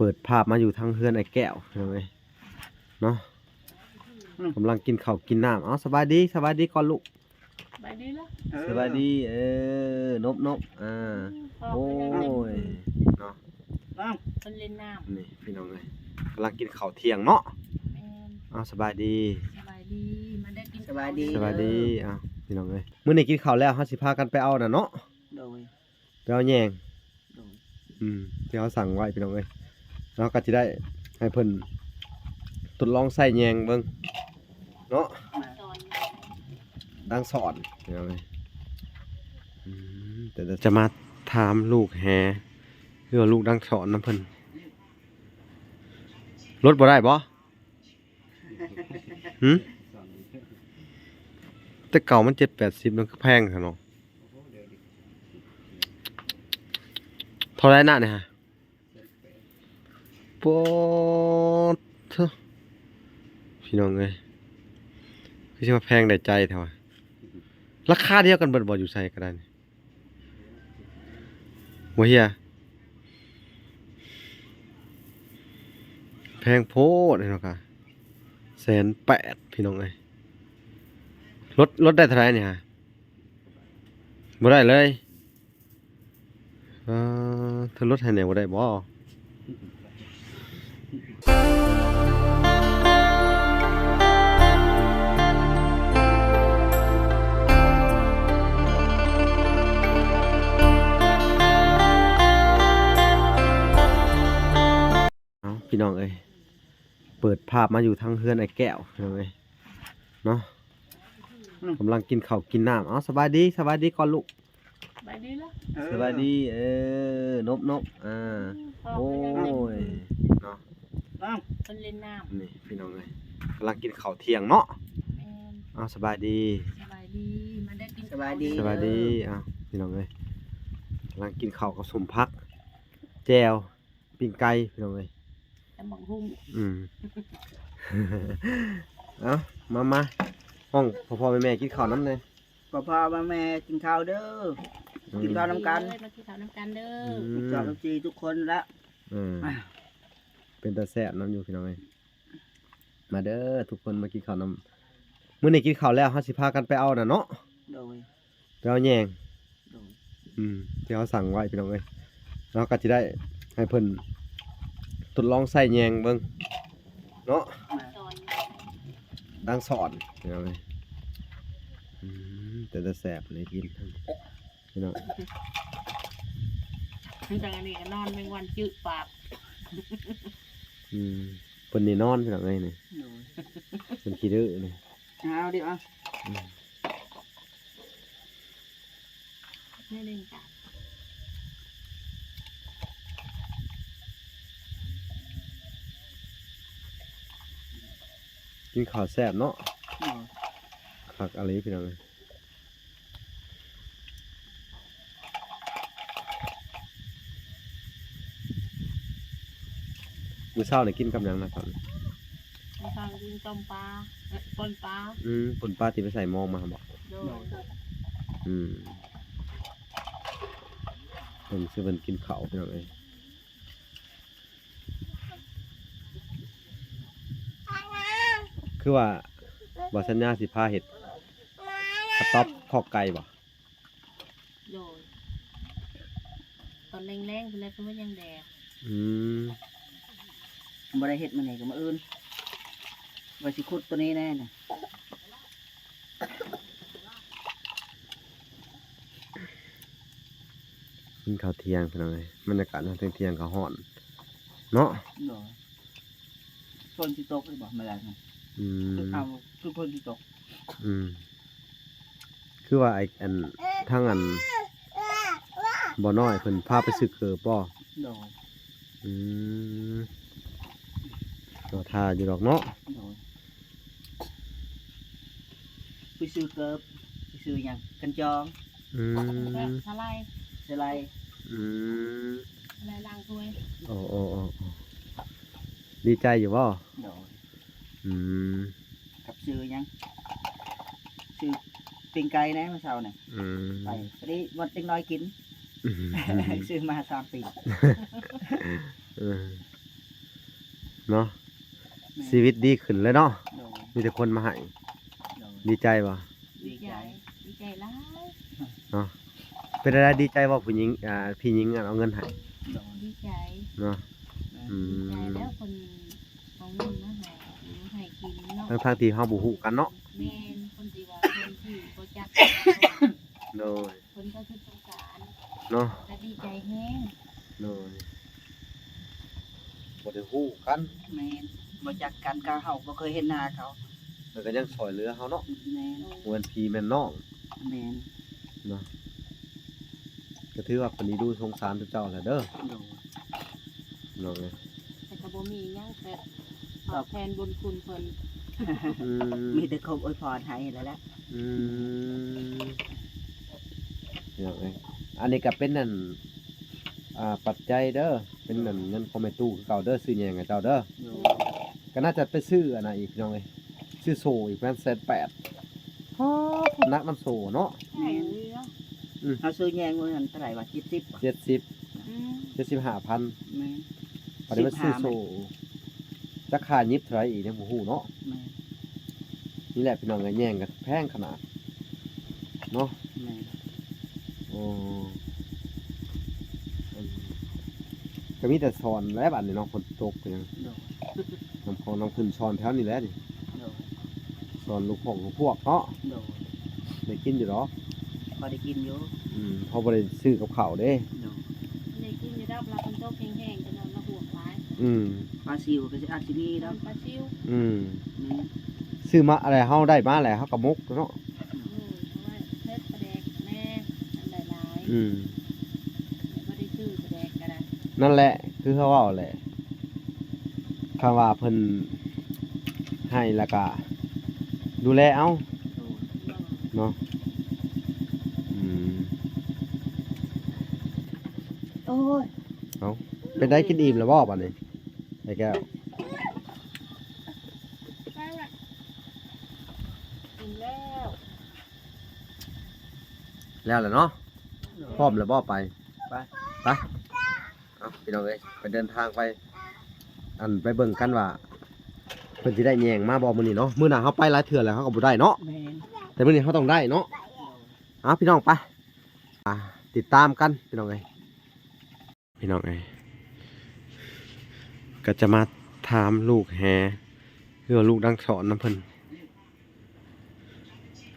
ເປີດພາບມາຢູ່ທາງເຮືອນອ້າຍແກ້ວ ພີ່ນ້ອງເອີຍເນາະ. ອືມ ກຳລັງກິນເຂົ້າກິນນ້ຳ. ເອົາ ສະບາຍດີ ສະບາຍດີກ່ອນລູກ. ສະບາຍດີລະ ເອີ ສະບາຍດີ. ເອີ ນົບໆ ອ່າ ອືມ ໂອ້ຍ ເນາະ ເພິ່ນຫຼິ້ນນ້ຳ ນີ້ພີ່ນ້ອງເອີຍ ກຳລັງກິນເຂົ້າທ່ຽງເນາະ. ແມ່ນ ເອົາ ສະບາຍດີ ສະບາຍດີ ມາເດີກິນ ສະບາຍດີ ເຂົ້າເດີ ສະບາຍດີ. ເອົາ ພີ່ນ້ອງເອີຍ ມື້ນີ້ກິນເຂົ້າແລ້ວ ເຮົາຊິພາກັນໄປເອົານັ້ນເນາະ. ໂດຍ ໄປເອົາແຍງ ໂດຍ ອືມ ທີ່ເຮົາສັ່ງໄວ້ ພີ່ນ້ອງເອີຍ. ເຮົາກໍຊິໄດ້ໃຫ້ເພິ່ນທົດລອງໃຊ້ແຍງເບິ່ງເນາະ ແມ່ນ ດັງສອນ ພີ່ນ້ອງເອີຍ. ອືມ ແຕ່ຈະມາຖາມລູກແຮ ຫຼືວ່າລູກດັງສອນນຳເພິ່ນ ລົດບໍ່ໄດ້ບໍ່? ຫື ແຕ່ເກົ່າມັນເຈັດແປດສິບ ມັນຄືແພງແທ້ເນາະ. ເທົ່າໃດນະນີ້ຮະ? ປາດເທີ ພີ່ນ້ອງເອີຍ ຄືຊິມາແພງໄດ້ໃຈແທ້ວະ. ລາຄາດຽວກັນເບິດບໍ່? ຢູ່ໃສກໍໄດ້ນີ້ ບໍ່ເຮຍ ແພງໂພດເນາະກະ ແສນແປດ ພີ່ນ້ອງເອີຍ. ລົດ ລົດໄດ້ເທົ່າໃດນີ້ຮະ? ບໍ່ໄດ້ເລີຍ. ເອີ ເທາລົດໃຫ້ແດ່ບໍ່ໄດ້ບໍ່? ເອົາ ພີ່ນ້ອງເອີຍ ເປີດພາບມາຢູ່ທາງເຮືອນອ້າຍແກ້ວ ພີ່ນ້ອງເອີຍເນາະ. ອືມ ກຳລັງກິນເຂົ້າກິນນ້ຳ. ເອົາ ສະບາຍດີ ສະບາຍດີກ່ອນລູກ. ສະບາຍດີລະ ເອີ ສະບາຍດີ. ເອີ ນົບໆ ອ່າ ອືມ ໂອ້ຍ ເນາະ ເພິ່ນຫຼິ້ນນ້ຳ ນີ້ພີ່ນ້ອງເອີຍ ກຳລັງກິນເຂົ້າທ່ຽງເນາະ. ແມ່ນ ເອົາ ສະບາຍດີ ສະບາຍດີ ມາເດີກິນ ສະບາຍດີ ເຂົ້າເດີ ສະບາຍດີ. ເອົາ ພີ່ນ້ອງເອີຍ ກຳລັງກິນເຂົ້າກັບສົ້ມຜັກ ແຈ່ວ ປີ້ງໄກ່ ພີ່ນ້ອງເອີຍ ຕຳບັກຫຸ່ງ. ອືມ ເອົາ ມາ ມາ ຮ້ອງພໍ່ໆແມ່ໆກິນເຂົ້ານຳແດ່. ພໍ່ໆແມ່ໆກິນເຂົ້າເດີ ອືມ ກິນເຂົ້ານຳກັນ ມາກິນເຂົ້ານຳກັນເດີ. ອືມ ເຈົ້າເອັຟຊີທຸກຄົນລະ ເອີ ເປັນຕາແຊບນຳຢູ່ ພີ່ນ້ອງເອີຍ. ມາເດີທຸກຄົນ ມາກິນເຂົ້ານຳ. ມື້ນີ້ກິນເຂົ້າແລ້ວ ເຮົາຊິພາກັນໄປເອົານັ້ນເນາະ. ໂດຍ ໄປເອົາແຍງ ໂດຍ ອືມ ທີ່ເຮົາສັ່ງໄວ້ ພີ່ນ້ອງເອີຍ. ເຮົາກໍຊິໄດ້ໃຫ້ເພິ່ນທົດລອງໃຊ້ແຍງເບິ່ງເນາະ ແມ່ນ ດັງສອນ ພີ່ນ້ອງເອີຍ. ອືມ ເປັນຕາແຊບເລີຍກິນ ພີ່ນ້ອງ. ມັນຈັ່ງອັນນີ້ກໍນອນແມງວັນຈື່ປາກ. ອືມ ເພິ່ນນີ້ນອນ ພີ່ນ້ອງເອີຍນີ້ ໂດຍ ເພິ່ນຂີ້ດື້ນີ້. ເອົາດິ ເອົາ ອືມ ນີ້ເດ້ງກາ ກິນເຂົ້າແຊບເນາະ ໂດຍ ຄັກອີ່ຫຼີ ພີ່ນ້ອງເອີຍ. ມື້ເຊົ້ານີ້ກິນກັບຫຍັງນະ? ມື້ເຊົ້າກິນຕົ້ມປາ ເອີ ປົ່ນປາ. ອືມ ປົ່ນປາທີ່ໄປໃສ່ມອງມາບໍ? ໂດຍ ອືມ ເບິ່ງຊິເພິ່ນກິນເຂົ້າ ພີ່ນ້ອງເອີຍ. ຄືວ່າບໍ່ສັນຍາຊິພາເຮັດກະຕ໋ອບຄອກໄກ່ບໍ? ໂດຍ ຕອນແລງໆພຸ້ນແຫຼະ ເພິ່ນວ່າຍັງແດດ. ອືມ ບໍ່ໄດ້ເຮັດມື້ນີ້ກໍມື້ອື່ນ ວ່າຊິຂຸດໂຕນີ້ແນ່ນະ. ກິນເຂົ້າທ່ຽງ ພີ່ນ້ອງເອີຍ ບັນຍາກາດຍາມທ່ຽງໆກໍຮ້ອນເນາະ. ໂດຍ ຝົນຊິຕົກຫຼືບໍ່? ມາແລ້ວນະ. ອືມ ຄືເອົາ ຄືຝົນຊິຕົກ. ອືມ ຄືວ່າໄອ້ ອັນ ທາງ ອັນ ບໍ່ນ້ອຍເພິ່ນພາໄປຊື້ເກີບບໍ? ໂດຍ ອືມ ລໍຖ້າຢູ່ດອກເນາະ. ໂດຍ ໄປຊື້ເກີບ ໄປຊື້ຫຍັງ ກັນຈອງ. ອືມ ສະໄລ ສະໄລ. ອືມ ສະໄລລ້າງຖ້ວຍ. ໂອ້ ໂອ້ ໂອ້ ໂອ້ ດີໃຈຢູ່ບໍ? ໂດຍ ອືມ ກັບຊື້ຫຍັງ ຊື້ປີ້ງໄກ່ແດ່ມື້ເຊົ້ານີ້. ອືມ ໄປພໍດີໝົດເດັກນ້ອຍກິນ. ອືມ ຊື້ມາສາມປີ້ງ. ເອີ ອືມ ເນາະ ແມ່ນ ຊີວິດດີຂຶ້ນເລີຍເນາະ ໂດຍ ມີແຕ່ຄົນມາໃຫ້ ໂດຍ ດີໃຈບໍ່? ດີໃຈ ດີໃຈຫຼາຍເນາະ ເປັນຈັ່ງໃດ ດີໃຈບໍ່ ຜູ້ຍິງ ອ່າ ພີ່ຍິງເອົາເງິນໃຫ້? ໂດຍ ດີໃຈເນາະ ແມ່ນ ອືມ ດີໃຈແລ້ວ ເພິ່ນເອົາເງິນມາໃຫ້ ໃຫ້ກິນເນາະ ທັງໆທີ່ເຮົາບໍ່ຮູ້ກັນເນາະ ແມ່ນ ຄົນທີ່ວ່າ ຄົນທີ່ບໍ່ຈັກ ໂດຍ ເພິ່ນກໍຄືສົງສານເນາະ ແລະດີໃຈແຮງ ໂດຍ ບໍ່ໄດ້ຮູ້ກັນ ແມ່ນ ບໍ່ຈັກກັນ ກໍເຮົາບໍ່ເຄີຍເຫັນໜ້າເຂົາ ແລ້ວກໍຍັງຊ່ອຍເຫຼືອເຮົາເນາະ ແມ່ນ ບໍ່ແມ່ນພີ່ແມ່ນນ້ອງ ແມ່ນ ເນາະ ກໍຖືວ່າເພິ່ນເອັນດູສົງສານເຈົ້າແຫຼະເດີ ໂດຍ ເນາະ ແຕ່ກໍບໍ່ມີຫຍັງແຕ່ຕອບແທນບຸນຄຸນເພິ່ນ ອືມ ມີແຕ່ຄຳອວຍພອນໃຫ້ແລ້ວແຫຼະ ອືມ ພີ່ນ້ອງເອີຍ ອັນນີ້ກໍເປັນອັນ ອ່າ ປັດໄຈເດີ ເປັນອັນເງິນຂອງແມ່ຕູ້ຄືເກົ່າເດີ ຊື້ແຍງໃຫ້ເຈົ້າເດີ ໂດຍ ກໍໜ້າຈະໄປຊື້ອັນນັ້ນອີກ ພີ່ນ້ອງເອີຍ ຊື້ໂສ້ອີກປະມານແສນແປດ ໂອ້ ໜັກນຳໂສ້ເນາະ ແມ່ນ ອືມ ເຮົາຊື້ແຍງມື້ນັ້ນເທົ່າໃດວະ ເຈັດສິບ ເຈັດສິບ ອືມ ເຈັດສິບຫ້າພັນ ແມ່ນ ບັດນີ້ມາຊື້ໂສ້ ສິບຫ້າ ຈັກຄ່າຫຍິບເທົ່າໃດອີກຍັງບໍ່ຮູ້ເນາະ ແມ່ນ ນີ້ແຫຼະ ພີ່ນ້ອງເອີຍ ແຍງກໍແພງຂະໜາດເນາະ ແມ່ນ ໂອ້ ກໍມີແຕ່ສອນແຫຼະ ບັດນີ້ເນາະ ຝົນຕົກກໍຍັງ ໂດຍ ນ້ຳຂອງນ້ຳຂຶ້ນສອນແຖວນີ້ແຫຼະນີ້ ໂດຍ ສອນລູກຂອງພວກເນາະ ໂດຍ ໄດ້ກິນຢູ່ດອກ ພໍໄດ້ກິນຢູ່ ອືມ ເຮົາບໍ່ໄດ້ຊື້ກັບເຂົ້າເດ້ ໂດຍ ໄດ້ກິນຢູ່ດອກ ລະຝົນຕົກແຮງໆ ຈະນອນລະຫ່ວງຫຼາຍ ອືມ ປາຊິວກໍຊິອາດຊິມີດອກ ປາຊິວ ອືມ ແມ່ນ ຊື້ມາອະໄລ ເຮົາໄດ້ມາແລ້ວ ເຮົາກໍໝົກເນາະ ໂດຍ ເອົາໄວ້ເຮັດປາແດກແດ່ ອັນຫຼາຍໆ ອືມ ບໍ່ໄດ້ຊື້ປາແດກກໍໄດ້ ນັ້ນແຫຼະ ຄືເຮົາເວົ້າແຫຼະ ຄັນວ່າເພິ່ນໃຫ້ແລ້ວກະດູແລເອົາ ໂດຍ ເນາະ ອືມ ໂອ້ຍ ເອົ້າ ເປັນໄດ ກິນອີ່ມແລ້ວບໍ່ບາດນີ້ ໄອ້ແກ້ວ? ໄປລະ ກິນແລ້ວ ແລ້ວແຫຼະເນາະ ໂດຍ ພ້ອມແລ້ວບໍ່ ໄປ ໄປ ໄປ ເອົາ ພີ່ນ້ອງເອີຍ ໄປເດີນທາງໄປ ອັນ ໄປເບິ່ງກັນວ່າ ເພິ່ນຊິໄດ້ແຍງມາບໍ່ມື້ນີ້ເນາະ ມື້ໜ້າເຮົາໄປຫຼາຍເທື່ອແລ້ວ ເຮົາກໍບໍ່ໄດ້ເນາະ ແມ່ນ ແຕ່ມື້ນີ້ເຮົາຕ້ອງໄດ້ເນາະ ເອົາ ພີ່ນ້ອງ ໄປ ອ່າ ຕິດຕາມກັນ ພີ່ນ້ອງເອີຍ. ພີ່ນ້ອງເອີຍ ກໍຈະມາຖາມລູກແຮ່ ຫຼືວ່າລູກດັງສອນນຳເພິ່ນ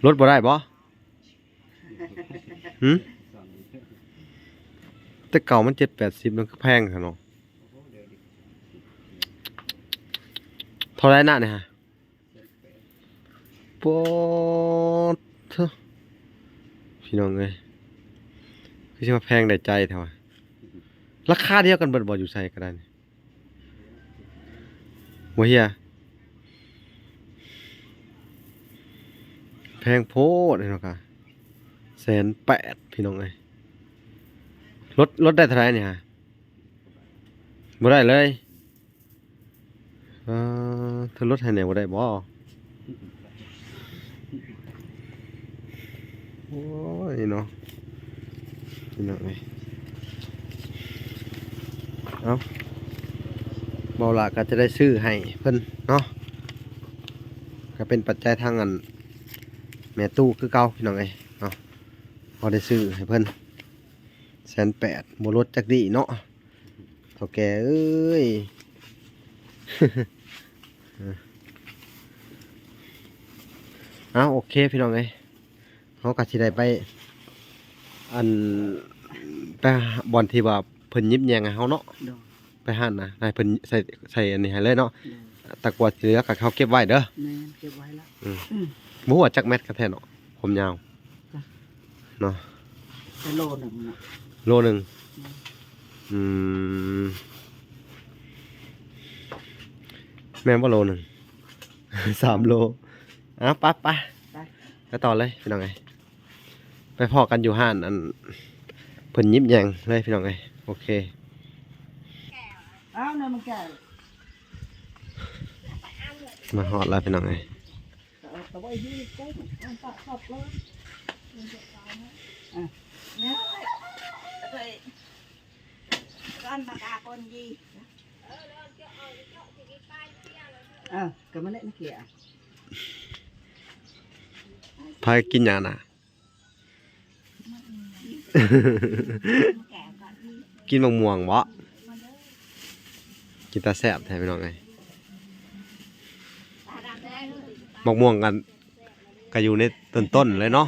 ລົດບໍ່ໄດ້ບໍ່? ຫື? ແຕ່ເກົ່າມັນເຈັດແປດສິບ ມັນຄືແພງແທ້ເນາະ ເທົ່າໃດນະນີ້ຫະ? ປາດເທີ ພີ່ນ້ອງເອີຍ ຄືຊິມາແພງໄດ້ໃຈແທ້ວະ ລາຄາດຽວກັນເບິດບໍ່ ຢູ່ໃສກໍໄດ້ນີ້ ບໍ່ເຮຍ ແພງໂພດເນາະ ກະແສນແປດ ພີ່ນ້ອງເອີຍ ລົດ ລົດໄດ້ເທົ່າໃດນີ້ຫະ? ບໍ່ໄດ້ເລີຍ ອ່າ ເທາລົດໃຫ້ແດ່ບໍ່ໄດ້ບໍ່? ໂອ້ຍເນາະ ພີ່ນ້ອງເອີຍ ເອົ້າ ເບົາຫຼ້າກໍຈະໄດ້ຊື້ໃຫ້ເພິ່ນເນາະ ກໍເປັນປັດໄຈທາງອັນແມ່ຕູ້ຄືເກົ່າ ພີ່ນ້ອງເອີຍເນາະ ເຮົາໄດ້ຊື້ໃຫ້ເພິ່ນແສນແປດ ບໍ່ລົດຈັກດີ້ເນາະ. ເຖົ້າແກ່ເອີຍ ເອົາ ໂອເຄ ພີ່ນ້ອງເອີຍ ເຮົາກໍຊິໄດ້ໄປ ອັນ ໄປບ່ອນທີ່ວ່າເພິ່ນຫຍິບແຍງໃຫ້ເຮົາເນາະ ໂດຍ ໄປຫັ້ນນະ ໃຫ້ເພິ່ນໃສ່ ໃສ່ອັນນີ້ໃຫ້ເລີຍເນາະ ໂດຍ ຕະກວດທີ່ເຫຼືອກໍເຮົາເກັບໄວ້ເດີ ແມ່ນ ເກັບໄວ້ລະ ອືມ ອືມ ບໍ່ຮູ້ວ່າຈັກແມັດກັນແທ້ເນາະ ຄວາມຍາວ ເນາະ ແຕ່ໂລໜຶ່ງເນາະ ໂລໜຶ່ງ ອືມ ອືມ ແມ່ນບໍ່ໂລໜຶ່ງ ສາມໂລ ເອົາ ໄປ ໄປ ໄປ ໄປຕໍ່ເລີຍ ພີ່ນ້ອງເອີຍ ໄປພໍ້ກັນຢູ່ຮ້ານ ອັນ ເພິ່ນຫຍິບແຍງເລີຍ ພີ່ນ້ອງເອີຍ ໂອເຄ ເອົານະມັນແກ້ວ ມາຮອດແລ້ວ ພີ່ນ້ອງເອີຍ ກ່ອນມາກາຄົນດີ ອ້າວ ກໍມາເລະນະເກຍ ໃຜກິນຫຍັງນະ? ກິນໝາກມ່ວງບໍ? ກິນຕາແຊບແທ້ພີ່ນ້ອງເອີຍ ໝາກມ່ວງກັນ ກໍຢູ່ໃນຕົ້ນໆເລີຍເນາະ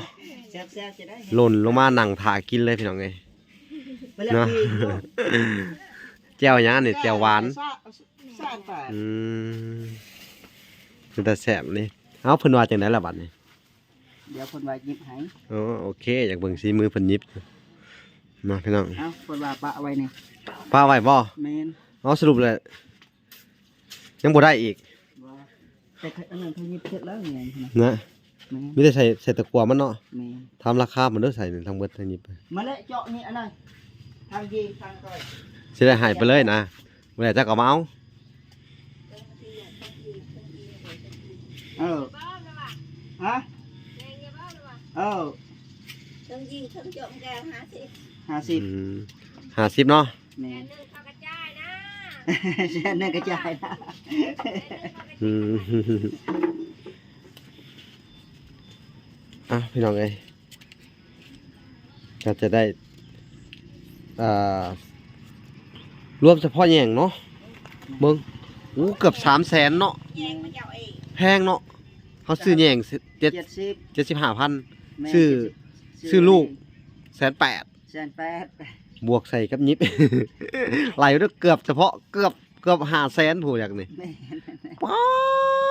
ແຊບໆ ຈະໄດ້ ຫຼົ່ນລົງມານັ່ງຖ້າກິນເລີຍພີ່ນ້ອງເອີຍ ເນາະ ແຈ່ວຫຍັງນີ້? ແຈ່ວຫວານ ອືມ ເປັນຕາແຊບນີ້ ເອົ້າ ເພິ່ນວ່າຈັ່ງໃດລະບັດນີ້? ດຽວເພິ່ນວ່າຫຍິບໃຫ້ ອໍ ໂອເຄ ຢາກເບິ່ງສີມືເພິ່ນຫຍິບ ມາພີ່ນ້ອງ ເອົ້າ ເພິ່ນວ່າປະໄວ້ນີ້ ປະໄວ້ບໍ? ແມ່ນ ເອົາ ສະຫຼຸບແລ້ວ ຍັງບໍ່ໄດ້ອີກ ບໍ່ ແຕ່ອັນນັ້ນເຂົາຫຍິບເສັດແລ້ວນີ້ນະ ນະ ແມ່ນ ມີແຕ່ໃສ່ ໃສ່ຕະກົ່ວມັນເນາະ ແມ່ນ ຖາມລາຄາມັນເດີ ໃສ່ທັງເບິດທັງຫຍິບ ມາແລະເຈາະນີ້ອັນນັ້ນ ທາງຍິງທາງກ້ອຍ ຊິໄດ້ໃຫ້ໄປເລີຍນະ ບໍ່ໄດ້ຈັກກໍມາເອົາ ເອີ ຮະ ເອີ ເທິງຍິງເທິງເຈາະມັນກໍຫ້າສິບ ຫ້າສິບ ອືມ ຫ້າສິບເນາະ ແມ່ນ ແສນໜຶ່ງເຂົາກະຈ່າຍນະ ແສນໜຶ່ງກະຈ່າຍນະ ອືມ ອ່ະ ພີ່ນ້ອງເອີຍ ກໍຈະໄດ້ ອ່າ ລວມສະເພາະແຍງເນາະ ເບິ່ງ ໂອ້ ເກືອບສາມແສນເນາະ ແຍງມາເຈົ້າເອງ ແພງເນາະ ເຮົາຊື້ແຍງເຈັດ ເຈັດສິບ ເຈັດສິບຫ້າພັນ ແມ່ນ ຊື້ ເຈັດສິບ ຊື້ລູກ ແສນແປດ ແສນແປດ ບວກໃສ່ກັບຫຍິບ ໄລ່ເດີ ເກືອບສະເພາະ ເກືອບ ເກືອບຫ້າແສນ ຜູ້ຢາກນີ້ ແມ່ນ ປາ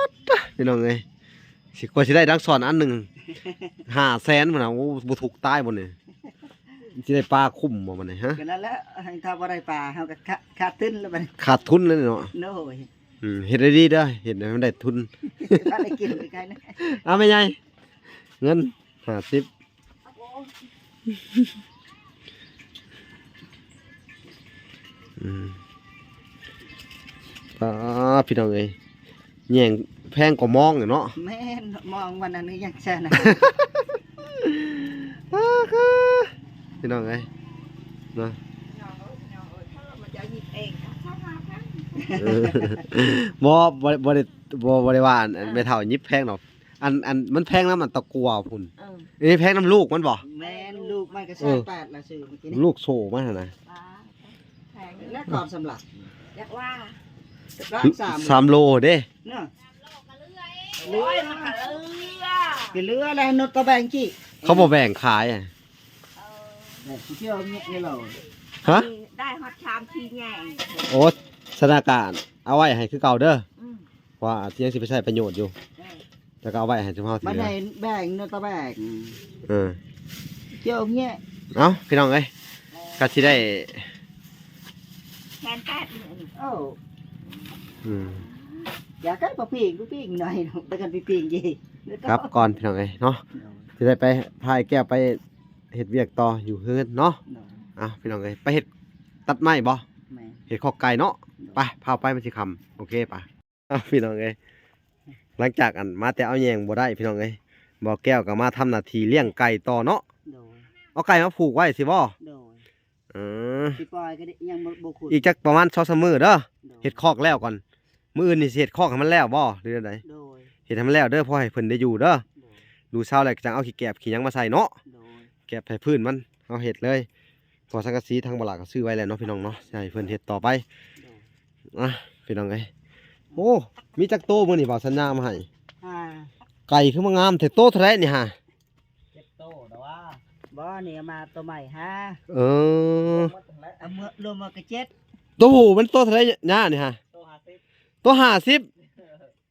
ດ ພີ່ນ້ອງເອີຍ ຊິ ກວ່າຊິໄດ້ດັກສອນອັນໜຶ່ງ ຫ້າແສນພຸ້ນນະ ໂອ້ ບໍ່ທຸກຕາຍບໍ່ນີ້ ຊິໄດ້ປາຄຸ້ມບໍ່ບັດນີ້ ຮະ ກໍນັ້ນແຫຼະ ຖ້າບໍ່ໄດ້ປາ ເຮົາກໍຂາດ ຂາດທຶນແລ້ວບັດນີ້ ຂາດທຶນເລີຍເນາະ ໂດຍ ອືມ ເຮັດໃຫ້ດີເດີ ເຮັດໃຫ້ມັນໄດ້ທຶນ ກໍໄດ້ກິນຄືກັນ ເອົາ ແມ່ໃຫຍ່ ເງິນຫ້າສິບ ອືມ ປາດ ພີ່ນ້ອງເອີຍ ແຍງແພງກວ່າມອງເນາະ ແມ່ນ ມອງວັນນັ້ນຍັງແຊນະ ປາດ ພີ່ນ້ອງເອີຍ ເນາະ ເອີ ບໍ່ ບໍ່ ບໍ່ໄດ້ ບໍ່ ບໍ່ໄດ້ວ່າ ອັນ ເອີ ແມ່ເຖົ້າຫຍິບແພງດອກ ອັນ ອັນ ມັນແພງນຳອັນຕະກົ່ວພຸ້ນ ເອີ ອັນນີ້ແພງນຳລູກມັນບໍ? ແມ່ນ ລູກມັນກໍ ເອີ ແສນແປດລະຊື້ມື້ກີ້ນີ້ ລູກໂຊມັນຫັ້ນນະ ແລະກ່ອນສຳລັບ ຢາກວ່າ ສາມ ສາມໂລເດ້ ເນາະ ເຫຼືອ ເຫຼືອ ເຫຼືອແລ້ວ ນົດຕະແບງກີ້ ເຂົາບໍ່ແບ່ງຂາຍ ເອີ ແບບຊິເອົາເງິນໃຫ້ລາວ ຮະ ໄດ້ຮອດສາມສີ່ແຍງ ໂອ້ ສະນາການ ເອົາໄວ້ໃຫ້ຄືເກົ່າເດີ ອືມ ເພາະວ່າຍັງຊິໄປໃຊ້ປະໂຫຍດຢູ່ ເອີ ແລ້ວກໍເອົາໄວ້ໃຫ້ຊຸມເຮົາຖື ມັນໃຫ້ແບ່ງເນາະ ຕາແບ່ງ ເອີ ເຈົ້າເນຍ ເອົ້າ ພີ່ນ້ອງເອີຍ ເອີ ກໍຊິໄດ້ ແສນແປດນີ້ ໂອ້ ອືມ ຢາກໃຫ້ປະປີ້ງ ປະປີ້ງໜ້ອຍ ແຕ່ກັນປະປີ້ງເດ ກັບກ່ອນ ພີ່ນ້ອງເອີຍເນາະ ໂດຍ ຊິໄດ້ໄປ ພາອ້າຍແກ້ວໄປເຮັດວຽກຕໍ່ຢູ່ເຮືອນເນາະ ໂດຍ ເອົ້າ ພີ່ນ້ອງເອີຍ ໄປເຮັດຕັດໄມ້ບໍ? ແມ່ນ ເຮັດຄອກໄກ່ເນາະ ໂດຍ ໄປ ພາໄປ ມັນຊິຄ່ຳ ໂອເຄ ໄປ. ອ້າວ ພີ່ນ້ອງເອີຍ ຫຼັງຈາກອັນມາແຕ່ເອົາແຍງບໍ່ໄດ້ ພີ່ນ້ອງເອີຍ ບ່າວແກ້ວກໍມາທຳໜ້າທີ່ລ້ຽງໄກ່ຕໍ່ເນາະ ໂດຍ ເອົາໄກ່ມາຜູກໄວ້ຊີ້ບໍ? ໂດຍ ເອີ ຊິປ່ອຍກໍໄດ້ ຍັງບໍ່ ບໍ່ຂຸດ ອີກຈັກປະມານສອງສາມມື້ເດີ ໂດຍ ເຮັດຄອກແລ້ວກ່ອນ ມື້ອື່ນນີ້ຊິເຮັດຄອກໃຫ້ມັນແລ້ວບໍ ຫຼືແນວໃດ? ໂດຍ ເຮັດໃຫ້ມັນແລ້ວເດີ ພໍໃຫ້ເພິ່ນໄດ້ຢູ່ເດີ ໂດຍ ດູເຊົາແລ້ວຈັ່ງເອົາຂີ້ແກບຂີ້ຫຍັງມາໃສ່ເນາະ ໂດຍ ແກບໃຫ້ພື້ນມັນ ເຮົາເຮັດເລີຍ ເພາະສັງກະສີທາງບ່າວຫຼ້າກໍຊື້ໄວ້ແລ້ວເນາະ ພີ່ນ້ອງເນາະ ຊິໃຫ້ເພິ່ນເຮັດຕໍ່ໄປ ໂດຍ ອ່ະ ພີ່ນ້ອງເອີຍ ໂອ້ ມີຈັກໂຕມື້ນີ້ບ່າວສັນຍາມາໃຫ້? ຫ້າ ໄກ່ຄືມາງາມແທ້ ໂຕເທົ່າໃດນີ້ຫາ? ເຈັດໂຕແຕ່ວ່າ ບໍ່ ນີ້ເອົາມາໂຕໃໝ່ຫ້າ ເອີ ເອົາມາລວມໝົດກໍເຈັດ ໂຕ ມັນໂຕເທົ່າໃດຍານີ້ຫາ? ໂຕຫ້າສິບ ໂຕຫ້າສິບ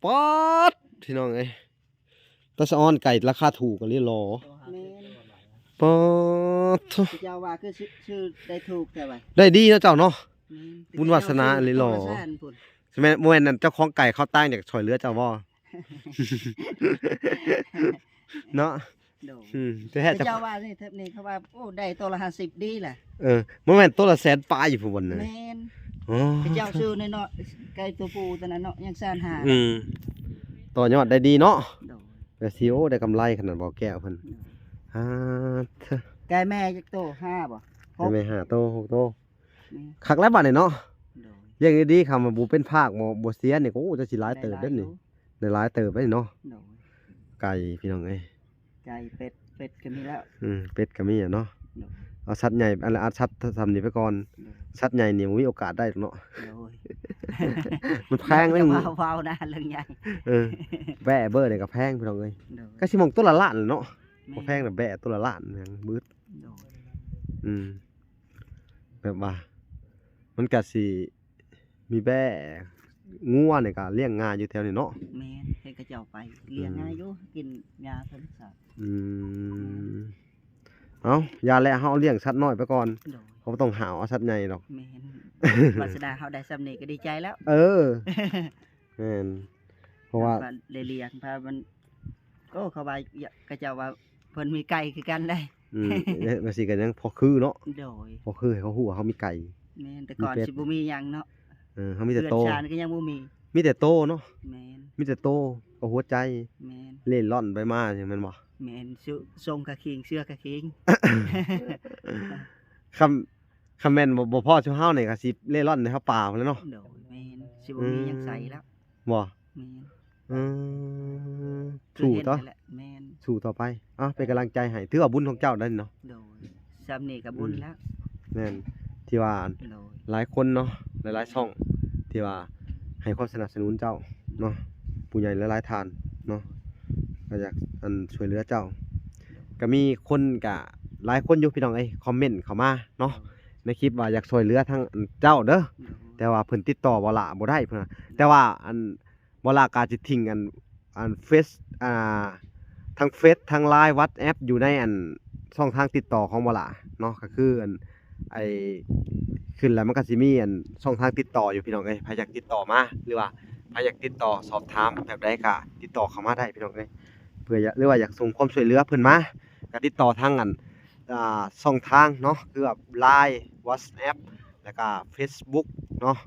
ປາດ ພີ່ນ້ອງເອີຍ ຕາສະອອນໄກ່ລາຄາຖືກອີ່ຫຼີຫຼໍ ແມ່ນ ປາດໂທ້ ເຈົ້າວ່າຄືຊື້ ຊື້ໄດ້ຖືກແທ້ວ່າ ໄດ້ດີເນາະເຈົ້າເນາະ ແມ່ນ ບຸນວາສະໜາອີ່ຫຼີຫຼໍ ແມ່ນ ບໍ່ແມ່ນອັນເຈົ້າຂອງໄກ່ເຂົາຕ່າງຢາກຊ່ວຍເຫຼືອເຈົ້າບໍ່? ເນາະ ໂດຍ ອືມ ແຕ່ແທ້ ເຈົ້າວ່ານີ້ ເທິບນີ້ເຂົາວ່າ ໂອ້ ໄດ້ໂຕລະຫ້າສິບດີລະ ເອີ ບໍ່ແມ່ນໂຕລະແສນປາຍຢູ່ພຸ້ນບໍ່ນະ ແມ່ນ ອໍ ເຈົ້າຊື້ນ້ອຍໆ ໄກ່ຕົວຜູ້ຕົວນັ້ນເນາະ ຍັງແສນຫ້າ ອືມ ຕໍ່ຍອດໄດ້ດີເນາະ ໂດຍ ແຕ່ຊິ ໂອ້ ໄດ້ກຳໄລຂະໜາດ ບ່າວແກ້ວເພິ່ນ ໂດຍ ອາ ເທີ ໄກ່ແມ່ຈັກໂຕ? ຫ້າບໍ່? ໄກ່ແມ່ຫ້າໂຕ ຫົກໂຕ ແມ່ນ ຄັກແລ້ວບັດນີ້ເນາະ ໂດຍ ລ້ຽງດີໆ ຄຳວ່າບໍ່ເປັນພາກ ບໍ່ ບໍ່ເສຍນີ້ ໂອ້ ຈະຊິຫຼາຍເຕີບເດ້ນີ້ ໄດ້ຫຼາຍເຕີບເດ້ເນາະ. ໂດຍ ໄກ່ພີ່ນ້ອງເອີຍ ໄກ່ ເປັດ ເປັດກໍມີແລ້ວ. ອືມ ເປັດກໍມີແລ້ວເນາະ. ໂດຍ ເອົາສັດໃຫຍ່ ອັນລະ ເອົາສັດສ່ຳນີ້ໄປກ່ອນ. ໂດຍ ສັດໃຫຍ່ນີ້ບໍ່ມີໂອກາດໄດ້ດອກເນາະ. ໂດຍ ມັນແພງເດ້. ເວົ້າ ເວົ້ານະເລື່ອງໃຫຍ່. ເອີ ແບ້ເບີນີ້ກໍແພງພີ່ນ້ອງເອີຍ. ໂດຍ ກໍຊິມອງຕົວລະລ້ານເນາະ. ແມ່ນ ບໍ່ແພງນະ ແບ້ຕົວລະລ້ານຫຍັງບຶດ. ໂດຍ ອືມ ແບບວ່າ ມັນກະຊິມີແບ້ ງົວນີ້ກະລ້ຽງງ່າຍຢູ່ແຖວນີ້ເນາະ. ແມ່ນ ເຫັນເຂົາເຈົ້າໄປລ້ຽງ ອືມ ງ່າຍຢູ່ ກິນຫຍ້າທຳມະຊາດ. ອືມ ເອົາ ຢ່າແຫຼະ ເຮົາລ້ຽງສັດນ້ອຍໄປກ່ອນ. ໂດຍ ເຮົາບໍ່ຕ້ອງຫາເອົາສັດໃຫຍ່ດອກ. ແມ່ນ ວາສະໜາເຮົາໄດ້ສ່ຳນີ້ກໍດີໃຈແລ້ວ. ເອີ ແມ່ນ ເພາະວ່າ ເຮົາກໍໄດ້ລ້ຽງ ພາມັນ ໂອ້ ເຂົາວ່າ ຂະເຈົ້າວ່າເພິ່ນມີໄກ່ຄືກັນໄດ໋. ອືມ ແລ້ວ ແລ້ວຊິກໍຍັງພໍຄືເນາະ. ໂດຍ ພໍຄືໃຫ້ເຂົາຮູ້ວ່າເຮົາມີໄກ່. ແມ່ນ ແຕ່ກ່ອນ ມີເປັດ ຊິບໍ່ມີຫຍັງເນາະ. ເອີ ເຮົາມີແຕ່ໂຕ ເຮືອນຊານກໍຍັງບໍ່ມີ ມີແຕ່ໂຕເນາະ. ແມ່ນ ມີແຕ່ໂຕກັບຫົວໃຈ. ແມ່ນ ເລ່ລ່ອນໄປມາ ແມ່ນບໍ່? ແມ່ນ ຊຸ ຊົງກະຄີງ ເຊື່ອກະຄີງ. ຄຳ ຄຳແມ່ນບໍ່ ບໍ່ພໍຊຸມເຮົານີ້ກໍຊິເລ່ລ່ອນໃນເຮົາປ່າພຸ້ນແຫຼະເນາະ. ໂດຍ ແມ່ນ ຊິບໍ່ມີຫຍັງໃສ່ແລ້ວ. ບໍ່? ແມ່ນ ເອີ ສູ້ຕໍ່ ແມ່ນ ສູ້ຕໍ່ໄປ. ເອົາ ເປັນກຳລັງໃຈໃຫ້ ຖືວ່າບຸນຂອງເຈົ້າໄດ້ເນາະ. ໂດຍ ສ່ຳນີ້ກໍບຸນແລ້ວ. ອືມ ແມ່ນ ທີ່ວ່າ ໂດຍ ຫຼາຍຄົນເນາະ ຫຼາຍໆຊ່ອງ ທີ່ວ່າໃຫ້ຄວາມສະໜັບສະໜູນເຈົ້າເນາະ ຜູ້ໃຫຍ່ຫຼາຍໆທ່ານເນາະ ກໍຢາກ ອັນ ຊ່ວຍເຫຼືອເຈົ້າ. ກໍມີຄົນ ກະຫຼາຍຄົນຢູ່ພີ່ນ້ອງເອີຍ ຄອມເມັນເຂົ້າມາເນາະ ໃນຄລິບວ່າຢາກຊ່ວຍເຫຼືອທາງ ອັນ ເຈົ້າເດີ. ໂດຍ ແຕ່ວ່າເພິ່ນຕິດຕໍ່ບໍ່ຫຼ້າບໍ່ໄດ້ເພິ່ນວ່າ. ແຕ່ວ່າ ອັນ ບໍ່ຫຼ້າກະຊິຖິ້ມ ອັນ ອັນເຟສ ອ່າ ທັງເຟສ ທັງລາຍ ວັອດແອັບ ຢູ່ໃນ ອັນ ຊ່ອງທາງຕິດຕໍ່ຂອງບໍ່ຫຼ້າເນາະ. ກໍຄື ອັນ ໄອ້ ຂຶ້ນແລ້ວມັນກໍຊິມີ ອັນ ຊ່ອງທາງຕິດຕໍ່ຢູ່ພີ່ນ້ອງເອີຍ. ໃຜຢາກຕິດຕໍ່ມາ ຫຼືວ່າໃຜຢາກຕິດຕໍ່ສອບຖາມແບບໃດກໍຕິດຕໍ່ເຂົ້າມາໄດ້ພີ່ນ້ອງເອີຍ. ເພື່ອຢາກ ຫຼືວ່າຢາກສົ່ງຄວາມຊ່ວຍເຫຼືອເພິ່ນມາ ກໍຕິດຕໍ່ທາງ ອັນ ອ່າ ຊ່ອງທາງເນາະ ຄືວ່າ ລາຍ ວັອດແອັບ ແລ້ວກະເຟສບຸກເນາະ.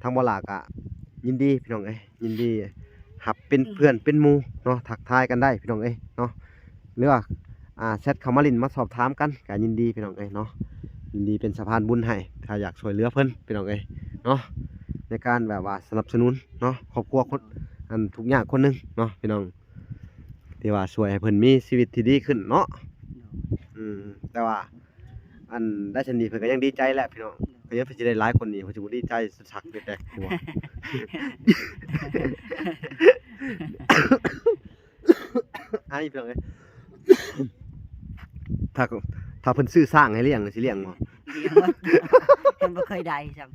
ທາງບໍ່ຫຼ້າກະຍິນດີພີ່ນ້ອງເອີຍ ຍິນດີຮັບເປັນເພື່ອນເປັນໝູ່ເນາະ ທັກທາຍກັນໄດ້ພີ່ນ້ອງເອີຍເນາະ ຫຼືວ່າ ອ່າ ແຊັດເຂົ້າມາຫຼິ້ນມາສອບຖາມກັນ ກະຍິນດີພີ່ນ້ອງເອີຍເນາະ. ຍິນດີເປັນສະພານບຸນໃຫ້ ຖ້າຢາກຊ່ວຍເຫຼືອເພິ່ນພີ່ນ້ອງເອີຍເນາະ ໃນການແບບວ່າສະໜັບສະໜູນເນາະ ຄອບຄົວຄົນ ອັນ ທຸກຍາກຄົນໜຶ່ງເນາະພີ່ນ້ອງ ທີ່ວ່າຊ່ວຍໃຫ້ເພິ່ນມີຊີວິດທີ່ດີຂຶ້ນເນາະ. ໂດຍ ອືມ ແຕ່ວ່າ ອັນ ໄດ້ສ່ຳນີ້ເພິ່ນກໍຍັງດີໃຈແລ້ວພີ່ນ້ອງ. ໂດຍ ກໍຍັງ ເພິ່ນຊິໄດ້ຫຼາຍກວ່ານີ້ ເພິ່ນຊິບໍ່ດີໃຈສັກແຕ່ຫົວ. ໄອ້ ພີ່ນ້ອງເອີຍ ຖ້າ ຖ້າເພິ່ນຊື້ຊ້າງໃຫ້ລ້ຽງ ຊິລ້ຽງບໍ່? ລ້ຽງໝົດ ເພິ່ນບໍ່ເຄີຍໄດ້ຊ້ຳ.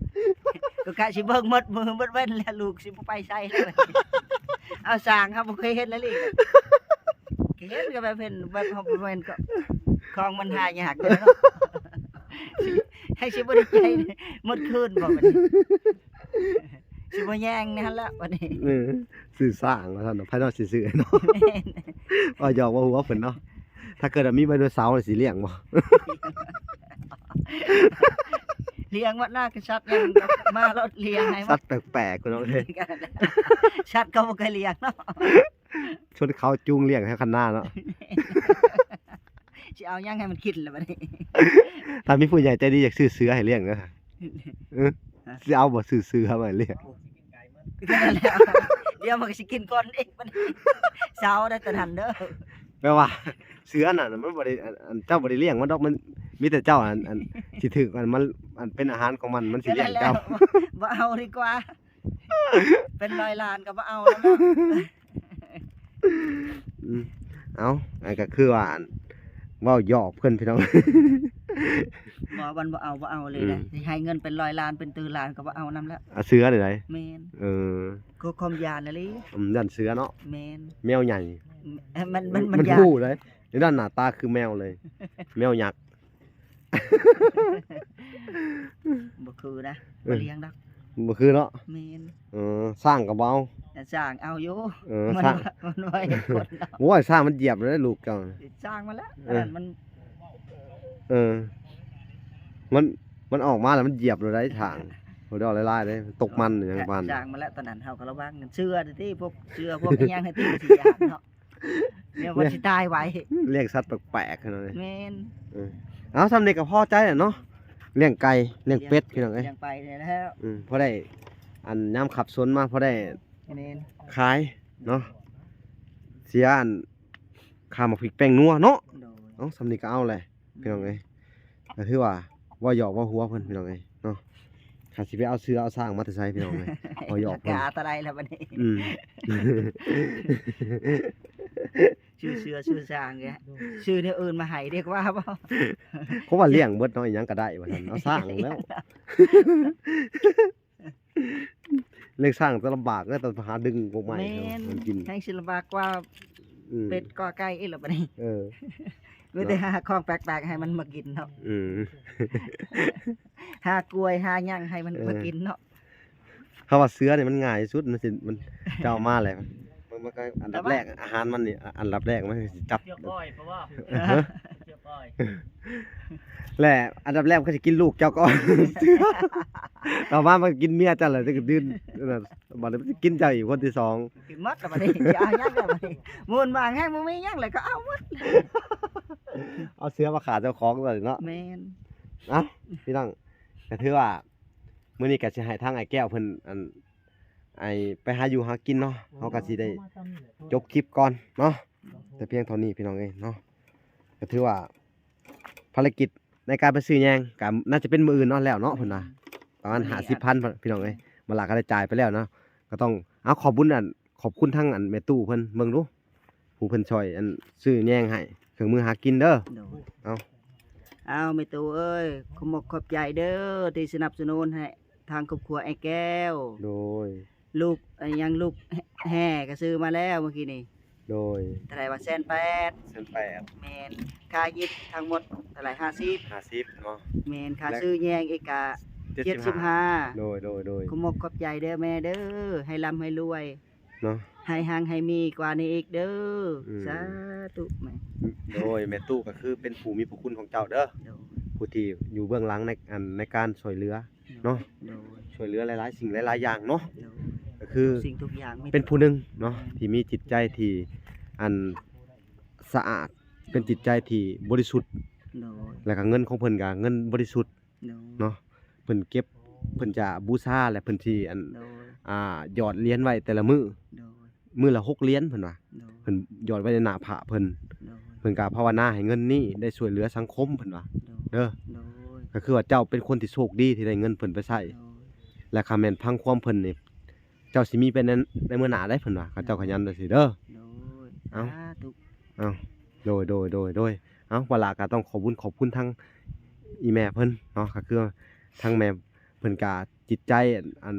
ກໍກະຊິເບິ່ງໝົດມື້ໝົດເວັນແລ້ວ ລູກຊິບໍ່ໄປໃສແລ້ວ. ເອົາ ຊ້າງເຮົາບໍ່ເຄີຍເຫັນເລີຍ ເຫັນກໍແບບເຫັນແບບເຮົາບໍ່ແມ່ນ ຂອງມັນຫາຍາກເດ້ເນາະ. ໃຫ້ຊິບໍ່ໄດ້ໃຈໝົດຄືນບໍ່ບັດນີ້? ຊິບໍ່ແຍ່ງແນ່ຫັ້ນແຫຼະບັດນີ້. ເອີ ຊື້ຊ້າງວ່າຊັ້ນເນາະ ໃຜເນາະຊິຊື້ໃຫ້ເນາະ. ແມ່ນ ເວົ້າຫຍອກເວົ້າຫົວເພິ່ນເນາະ. ຖ້າເກີດວ່າມີໄດໂນເສົານີ້ຊິລ້ຽງບໍ່? ລ້ຽງໝົດນະ ຄືສັດຫຍັງກໍມາໂລດລ້ຽງໃຫ້ໝົດ. ສັດແປກໆ ພີ່ນ້ອງເອີຍ ສັດກໍບໍ່ເຄີຍລ້ຽງເນາະ. ຊົນເຂົາຈູງລ້ຽງໃຫ້ຄັນນາເນາະ. ຊິເອົາຫຍັງໃຫ້ມັນກິນລະບັດນີ້? ຖ້າມີຜູ້ໃຫຍ່ໃຈດີຢາກຊື້ເສືອໃຫ້ລ້ຽງເດີ. ເອີ ຊິເອົາບໍ່? ຊື້ເສືອມາລ້ຽງ. ດຽວມັນກໍຊິກິນກ່ອນເອງບັດນີ້ ເຊົາໄດ້ຕອນນັ້ນເດີ. ແປວ່າເສືອນັ້ນມັນບໍ່ໄດ້ ອັນ ອັນ ເຈົ້າບໍ່ໄດ້ລ້ຽງມັນດອກ ມັນມີແຕ່ເຈົ້າ ອັນ ອັນ ຊິຖືກ ອັນ ມັນ ອັນ ເປັນອາຫານຂອງມັນ ມັນຊິລ້ຽງເຈົ້າ. ບໍ່ເອົາດີກວ່າ ເປັນຮ້ອຍລ້ານກໍບໍ່ເອົາແລ້ວເນາະ. ອືມ ເອົາ ອັນກໍຄືວ່າ ອັນ ເວົ້າຫຍອກເພິ່ນພີ່ນ້ອງ. ບໍ່ ມັນບໍ່ເອົາ ບໍ່ເອົາເລີຍນະ. ອືມ ຊິໃຫ້ເງິນເປັນຮ້ອຍລ້ານ ເປັນຕື້ລ້ານກໍບໍ່ເອົານຳແລ້ວ. ອາ ເສືອນີ້ໃດ? ແມ່ນ ເອີ ກໍຄວາມຢ້ານອີ່ຫຼີ. ອືມ ຢ້ານເສືອເນາະ. ແມ່ນ ແມວໃຫຍ່ ມັນ ມັນ ມັນຢ້ານ ຮູ້ເດ້. ນີ້ນັ້ນໜ້າຕາຄືແມວເລີຍ ແມວຍັກ. ບໍ່ຄືນະ ເອີ ບໍ່ລ້ຽງດອກ. ບໍ່ຄືເນາະ. ແມ່ນ ເອີ ຊ້າງກໍບໍ່ເອົາ. ຊ້າງເອົາຢູ່. ເອີ ຊ້າງ ມັນບໍ່ໃຫ້ຄົນເນາະ. ໂອ້ຍ ຊ້າງມັນຢຽບແລ້ວລູກເຈົ້າ. ຊ້າງມັນລະ ເອີ ອັນນັ້ນມັນ ເອີ ມັນ ມັນອອກມາແລ້ວມັນຢຽບໂລດໄດ໋ຊ້າງ. ໂຫ ດອກຫຼາຍໆເດ້ ຕົກມັນຫຍັງປານ. ຊ້າງມັນລະ ຕອນນັ້ນເຮົາກໍລະວັງ ເສືອຕິ ພວກເສືອພວກອີ່ຫຍັງໃຫ້ຕິ ມັນຊິຢ້ານເນາະ. ດຽວມັນຊິຕາຍໄວ. ລ້ຽງສັດແປກໆຂະໜາດນີ້. ແມ່ນ ເອີ ເອົາ ສ່ຳນີ້ກໍພໍໃຈແລ້ວເນາະ. ລ້ຽງໄກ່ລ້ຽງເປັດພີ່ນ້ອງເອີຍ ລ້ຽງໄປນີ້ແຫຼະ ອືມ ພໍໄດ້ ອັນຍາມຂັບສົນມາພໍໄດ້ ແມ່ນ ຂາຍເນາະ ເສຍອັນຄ່າໝາກພິກແປ້ງນົວເນາະ ໂດຍ ເອົ້າ ສ່ຳນີ້ກໍເອົາແຫຼະ ພີ່ນ້ອງເອີຍ ກໍຖືວ່າເວົ້າຫຍອກເວົ້າຫົວເພິ່ນພີ່ນ້ອງເອີຍເນາະ ຖ້າຊິໄປເອົາເສືອເອົາຊ້າງມາແຕ່ໃສພີ່ນ້ອງເອີຍ ເວົ້າຫຍອກເພິ່ນ ກະອັນຕະລາຍແລ້ວບັດນີ້ ອືມ ຊື້ເສືອຊື້ຊ້າງແກ ຊື້ແນວອື່ນມາໃຫ້ດີກວ່າບໍ່ ເພາະວ່າລ້ຽງເບິດເນາະ ອີຫຍັງກໍໄດ້ວ່າຊັ້ນ ເອົາຊ້າງແລ້ວ ລ້ຽງຊ້າງຈະລຳບາກເດ້ ຕ້ອງຫາດຶງພວກໄມ້ ແມ່ນ ໃຫ້ມັນກິນ ແຮ່ງຊິລຳບາກກວ່າ ອືມ ເປັດກວ່າໄກ່ອີກແລ້ວບັດນີ້ ເອີ ມີແຕ່ຫາຂອງແປກໆໃຫ້ມັນມາກິນເນາະ ອືມ ຫາກ້ວຍຫາຫຍັງໃຫ້ມັນ ເອີ ມາກິນເນາະ ເພາະວ່າເສືອນີ້ມັນງ່າຍທີ່ສຸດ ມັນຊິ ມັນຈະເອົາມາແຫຼະ ມັນ ມັນກໍອັນດັບແລກ ອາຫານມັນນີ້ ອ- ອັນດັບແລກມັນຊິຈັບ ເຊືອກອ້ອຍ ເພາະວ່າ ຮະ ເຊືອກອ້ອຍ ແລະອັນດັບແລກມັນກໍຊິກິນລູກເຈົ້າກ່ອນ ຕໍ່ມາມັນກິນເມຍເຈົ້າແຫຼະ ຈະກະດື່ນ ບັດນີ້ມັນຊິກິນເຈົ້າອີກຄົນທີສອງ ກິນໝົດແລ້ວບັດນີ້ ຊິເອົາຫຍັງແລ້ວບັດນີ້ ໝູນວ່າງແຮງບໍ່ມີຫຍັງແລ້ວກໍເອົາໝົດ ເອົາເສືອມາຂ້າເຈົ້າຂອງຊະເນາະ ແມ່ນ ເອົ້າ ພີ່ນ້ອງ ກໍຖືວ່າ ມື້ນີ້ກໍຊິໃຫ້ທາງອ້າຍແກ້ວເພິ່ນ ອັນ ໄອ້ ໄປຫາຢູ່ຫາກິນເນາະ ເຮົາກໍຊິໄດ້ຈົບຄລິບກ່ອນເນາະ ແຕ່ພຽງເທົ່ານີ້ພີ່ນ້ອງເອີຍເນາະ ກໍຖືວ່າ ພາລະກິດໃນການໄປຊື້ແຍງ ກໍໜ້າຈະເປັນມື້ອື່ນເນາະ ແລ້ວເນາະ ເພິ່ນວ່າ ປະມານຫ້າສິບພັນ ພີ່ນ້ອງເອີຍ ມາລາກໍໄດ້ຈ່າຍໄປແລ້ວເນາະ ກໍຕ້ອງ ເອົາ ຂອບບຸນ ອັນ ຂອບຄຸນທາງ ອັນ ແມ່ຕູ້ເພິ່ນເບິ່ງດູ ຜູ້ເພິ່ນຊ່ອຍ ອັນ ຊື້ແຍງໃຫ້ ເຄື່ອງມືຫາກິນເດີ ໂດຍ ເອົາ ເອົາ ແມ່ຕູ້ເອີຍ ຂອບອົກຂອບໃຈເດີ ທີ່ສະໜັບສະໜູນໃຫ້ທາງຄອບຄົວອ້າຍແກ້ວ ໂດຍ ລູກ ອັນຫຍັງ ລູກແຮ່ກໍຊື້ມາແລ້ວມື້ກີ້ນີ້ ໂດຍ ເທົ່າໃດວະ ແສນແປດ ແສນແປດ ແມ່ນ ຄ່າຢິບທັງໝົດເທົ່າໃດ ຫ້າສິບ ຫ້າສິບເນາະ ແມ່ນ ຄ່າ ແລະ ຊື້ແຍງອີກກະ ເຈັດສິບຫ້າ ເຈັດສິບຫ້າ ໂດຍ ໂດຍ ໂດຍ ຂອບອົກຂອບໃຈເດີແມ່ເດີ ໃຫ້ລ່ຳໃຫ້ລວຍ ເນາະ ໃຫ້ຮັ່ງໃຫ້ມີກວ່ານີ້ອີກເດີ ອືມ ສາທຸແມ່ ໂດຍ ແມ່ຕູ້ກໍຄືເປັນຜູ້ມີພະຄຸນຂອງເຈົ້າເດີ ໂດຍ ຜູ້ທີ່ຢູ່ເບື້ອງຫຼັງໃນ ອັນ ໃນການຊ່ວຍເຫຼືອເນາະ ໂດຍ ຊ່ວຍເຫຼືອຫຼາຍໆສິ່ງຫຼາຍໆຢ່າງເນາະ ໂດຍ ກໍຄືທຸກສິ່ງທຸກຢ່າງມີ ເປັນຜູ້ໜຶ່ງເນາະ ແມ່ນ ທີ່ມີຈິດໃຈທີ່ ອັນ ສະອາດ ເປັນຈິດໃຈທີ່ບໍລິສຸດ ໂດຍ ແລ້ວກໍເງິນຂອງເພິ່ນກໍເງິນບໍລິສຸດ ໂດຍ ເນາະ ເພິ່ນເກັບ ເພິ່ນຈະບູຊາ ແລະ ເພິ່ນຊິ ອັນ ໂດຍ ອ່າ ຫຍອດຫຼຽນໄວ້ແຕ່ລະມື້ ໂດຍ ມື້ລະຫົກຫຼຽນເພິ່ນວ່າ ໂດຍ ເພິ່ນຫຍອດໄວ້ໃນໜ້າພະເພິ່ນ ໂດຍ ເພິ່ນກໍພາວະນາໃຫ້ເງິນນີ້ໄດ້ຊ່ວຍເຫຼືອສັງຄົມເພິ່ນວ່າ ໂດຍ ເດີ ໂດຍ ກໍຄືວ່າເຈົ້າເປັນຄົນທີ່ໂຊກດີທີ່ໄດ້ເງິນເພິ່ນໄປໃຊ້ ໂດຍ ແລະ ຄັນແມ່ນຟັງຄວາມເພິ່ນນີ້ ເຈົ້າຊິມີໄປໃນ ໃນມື້ໜ້າໄດ໋ເພິ່ນວ່າ ເຂົາເຈົ້າຂະຫຍັນຈັ່ງຊີ້ເດີ ໂດຍ ເອົ້າ ສາທຸ ເອົ້າ ໂດຍ ໂດຍ ໂດຍ ໂດຍ ເອົ້າ ວາລາກໍຕ້ອງຂອບບຸນຂອບຄຸນທາງອີ່ແມ່ເພິ່ນເນາະ ກໍຄືທາງແມ່ເພິ່ນກໍຈິດໃຈ ອັນ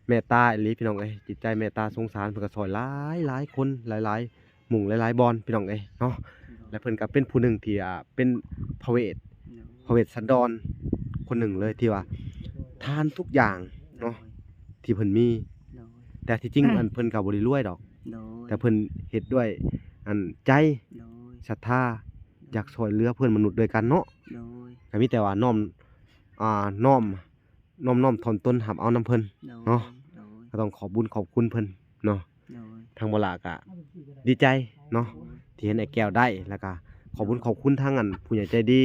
ເມດຕາອີ່ຫຼີພີ່ນ້ອງເອີຍ ຈິດໃຈເມດຕາສົງສານ ເພິ່ນກໍຊ່ອຍຫຼາຍໆຄົນ ຫຼາຍໆໝູ່ ຫຼາຍໆບ່ອນພີ່ນ້ອງເອີຍເນາະ ແລະ ເພິ່ນກໍເປັນຜູ້ໜຶ່ງທີ່ ອ່າ ເປັນພະເວດ ພະເວດສັນດອນຄົນໜຶ່ງເລີຍ ທີ່ວ່າທານທຸກຢ່າງເນາະ ໂດຍ ທີ່ເພິ່ນມີ ໂດຍ ແຕ່ທີ່ຈິງ ອັນ ເພິ່ນກໍບໍ່ໄດ້ລວຍດອກ ໂດຍ ແຕ່ເພິ່ນເຮັດດ້ວຍ ອັນ ໃຈ ໂດຍ ສັດທາ ຢາກຊ່ວຍເຫຼືອເພື່ອນມະນຸດດ້ວຍກັນເນາະ ໂດຍ ກໍມີແຕ່ວ່ານ້ອມ ອ່າ ນ້ອມ ນ້ອມ ນ້ອມຖ່ອມຕົນຮັບເອົານຳເພິ່ນ ໂດຍ ເນາະ ໂດຍ ກໍຕ້ອງຂອບບຸນຂອບຄຸນເພິ່ນເນາະ ໂດຍ ທາງບໍ່ຫຼ້າກໍດີໃຈເນາະ ໂດຍ ທີ່ເຫັນອ້າຍແກ້ວໄດ້ ແລ້ວກໍຂອບບຸນຂອບຄຸນທາງ ອັນ ຜູ້ໃຫຍ່ໃຈດີ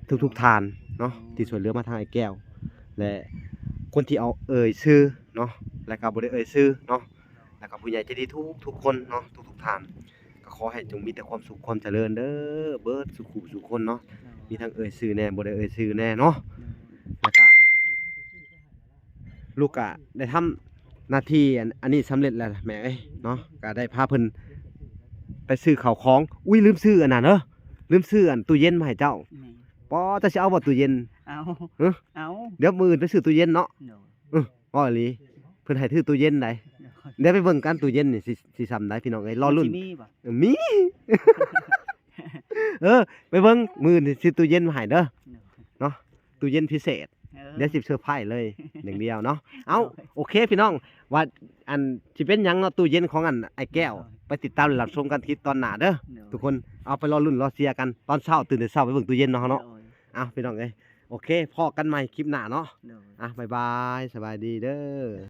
ທຸກໆທ່ານເນາະ ໂດຍ ທີ່ຊ່ວຍເຫຼືອມາທາງອ້າຍແກ້ວ ແລະ ຄົນທີ່ເອົາເອີ່ຍຊື່ເນາະ ແລ້ວກໍບໍ່ໄດ້ເອີ່ຍຊື່ເນາະ ແລ້ວກໍຜູ້ໃຫຍ່ໃຈດີທຸກໆຄົນເນາະ ທຸກໆທ່ານ ກໍຂໍໃຫ້ຈົ່ງມີແຕ່ຄວາມສຸກຄວາມຈະເລີນເດີ ເບິດສູ່ຄູ່ສູ່ຄົນເນາະ ໂດຍ ມີທັງເອີ່ຍຊື່ແດ່ ບໍ່ໄດ້ເອີ່ຍຊື່ແດ່ເນາະ ໂດຍ ແລ້ວກໍ ລູກກະໄດ້ທຳໜ້າທີ່ອັນ ອັນນີ້ສຳເລັດແລ້ວແມ່ເອີຍເນາະ ກະໄດ້ພາເພິ່ນໄປຊື້ເຂົ້າຂອງ ອຸ້ຍ ລືມຊື້ອັນນັ້ນເດີ ລືມຊື້ອັນຕູ້ເຢັນມາໃຫ້ເຈົ້າ ແມ່ນ ປໍ ເຈົ້າຊິເອົາບໍ່ຕູ້ເຢັນ ເອົາ ຮະ ເອົາ ດຽວມື້ອື່ນໄປຊື້ຕູ້ເຢັນເນາະ ໂດຍ ເອີ ເວົ້າອີ່ຫຼີ ເພິ່ນໃຫ້ຖືຕູ້ເຢັນໃດ ໂດຍ ດຽວໄປເບິ່ງກັນຕູ້ເຢັນນີ້ຊິ ຊິສ່ຳໃດພີ່ນ້ອງເອີຍ ລໍລຸ້ນ ມັນຊິມີບໍ່ ເອີ ມີ ເອີ ໄປເບິ່ງ ມື້ອື່ນຊິຊື້ຕູ້ເຢັນມາໃຫ້ເດີ ໂດຍ ເນາະ ຕູ້ເຢັນພິເສດ ເອີ ດຽວຊິເຊີໄພຣສ໌ເລີຍຢ່າງດຽວເນາະ ເອົ້າ ໂດຍ ໂອເຄພີ່ນ້ອງ ວ່າອັນຊິເປັນຫຍັງເນາະ ຕູ້ເຢັນຂອງອັນອ້າຍແກ້ວ ໂດຍ ໄປຕິດຕາມຮັບຊົມກັນຄລິບຕອນໜ້າເດີ ໂດຍ ທຸກຄົນ ເອົາໄປລໍລຸ້ນລໍເຊຍກັນ ຕອນເຊົ້າຕື່ນແຕ່ເຊົ້າໄປເບິ່ງຕູ້ເຢັນເນາະເຮົາເນາະ ໂດຍ ເອົາພີ່ນ້ອງເອີຍ ໂອເຄ ພໍ້ກັນໃໝ່ຄລິບໜ້າເນາະ ໂດຍ ອ່ະ ບາຍບາຍ ສະບາຍດີເດີ.